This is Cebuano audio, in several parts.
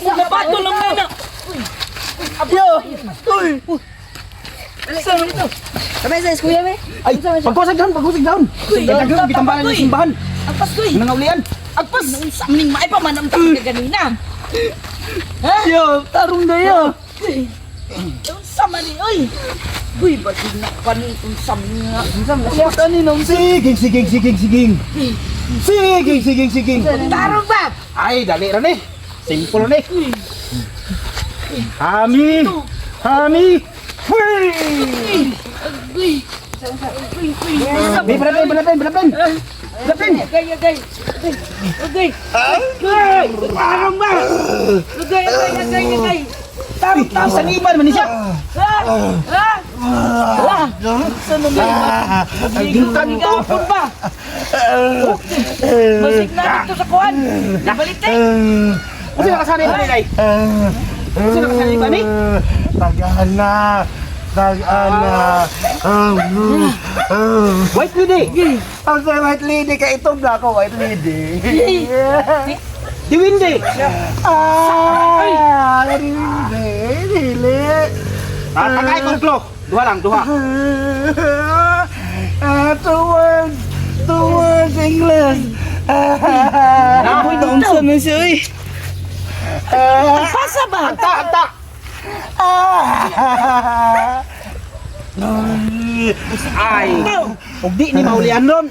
Napato lang na. Yo! Uy! Kamay sa kuya be. Ay, pagkusag down, pagkusag down. Dagdag gitambalan ng simbahan. Agpas ko eh. Nangaulian. Agpas. Unsa maning maay pa man ang tawag ka ganina. Yo, tarong dayo. Unsa man ni oy. Uy, basig na pa ni unsa man nga. Unsa man siya? Ani nang siging siging siging siging. Siging siging siging. Tarong ba? Ay, dali ra ni. Simple ni. Hami. Hami. Huy! Uy. Uy, uy. Be, balapin, balapin, balapin. Balapin. Agay, agay. Agay. Agay. Tarong ba? Agay, agay, agay, agay. Tarong, tarong. Isang iban man ni siya. Ah! Ah! Ah! Unsa man ni? Ay, gintan to. Gapon ba? Basig na dito sa kuan. Balitik. Unsa nakasanay ba ni? Unsa nakasanay ba ni? Tagana. Tagana. White lady. Ang sa white lady kay itom na ako, white lady. Diwindi. Ah, lady, dili. Ah, tagay kong klo. Duha lang, duha. Ah, two words English. Ah, Unsa man siya oy. Pasa ba? Anta, anta. Ah. Ay. Ug di ni maulian ron.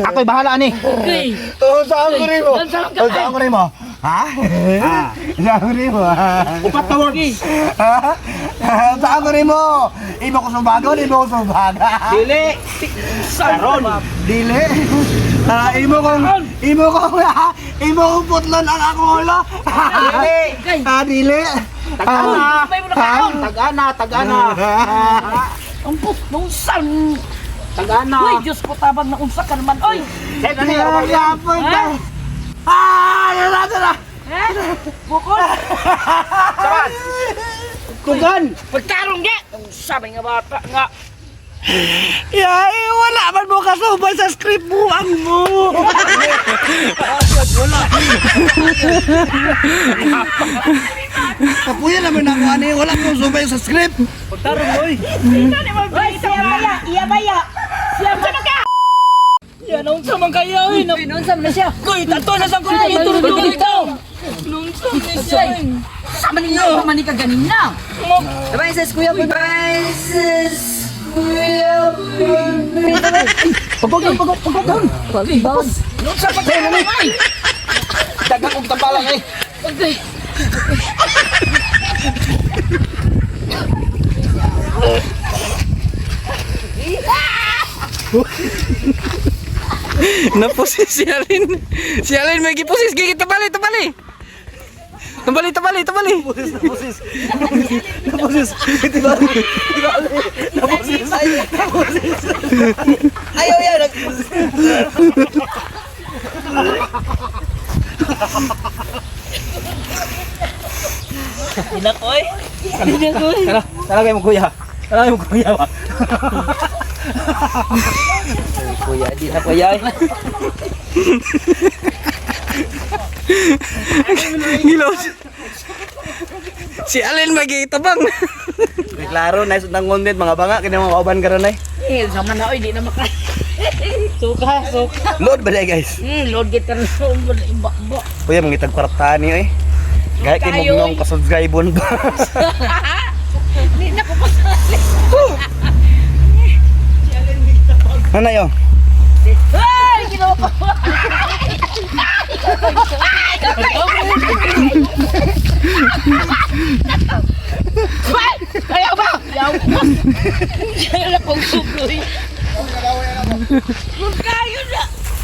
Ako'y bahala ani. Okay. Oh, saan ko rin mo? Saan ka? Oh, saan ko rin mo? Ha? Saan ko rin mo? Upat na words. Ha? Saan ko rin mo? Imo ko sumbagon, imo ko sumbaga. Dili. Karon. Dili. Ah, imo kong putlon ang akong ulo. Dili. Ah, dili. Tagana. May mo nakaon. Tagana, tagana. Ampot, naunsan. Tagana. Uy, Diyos ko, tabang naunsa ka naman. Oy! Sir, ano Ano yan? yapon ka? Ah, tara, tara. Ha? Bukol? Saan? Tugan. Pagtarong nga! Unsa may nga bata nga. Yay, wala man mo kasubay sa script buang mo. Kapuya naman ako ani, wala ko subay sa script. Oy, siya baya! Iya baya! Siya baya ka! Ya naunsa man kaya oy. Naunsa man siya. Koy, tato na sang kulit ito dito. Naunsa man siya. Sa man ninyo, pa man ni ka ganina. Kamay sa kuya boy. Kamay sa kuya boy. Pagog down, pagog, pagog down. Pagbaon. Naunsa pa ka naman? Dagang og tambalan eh. Okay. Napusis si Alin. Si Alin may gipusis. Gigi, tabali, tabali. Tabali, tabali, tabali. Napusis, napusis. Napusis. Di ba? Di ba? Napusis. Napusis. Ayaw yan. Hinakoy. Tara, tara kayo mo kuya. Tara kayo mo kuya ba? Kuya, di na kuya. Gilos. Si Alin magitabang. Klaro, nice ng content mga banga kini mga kauban karon ay. Eh, sama na oy, di na maka. Suka, suka. Load ba day, guys? Lord get na imba ba. Kuya mangitag kwarta ni oy. Gaya kay Kayo, mugnaong oy. ka-subscribe ba. Di na ko pasali. Ano yo? Ay, ginawa ko. Ay, Ayaw ba? Ayaw ko. Ayaw na kong sukoy.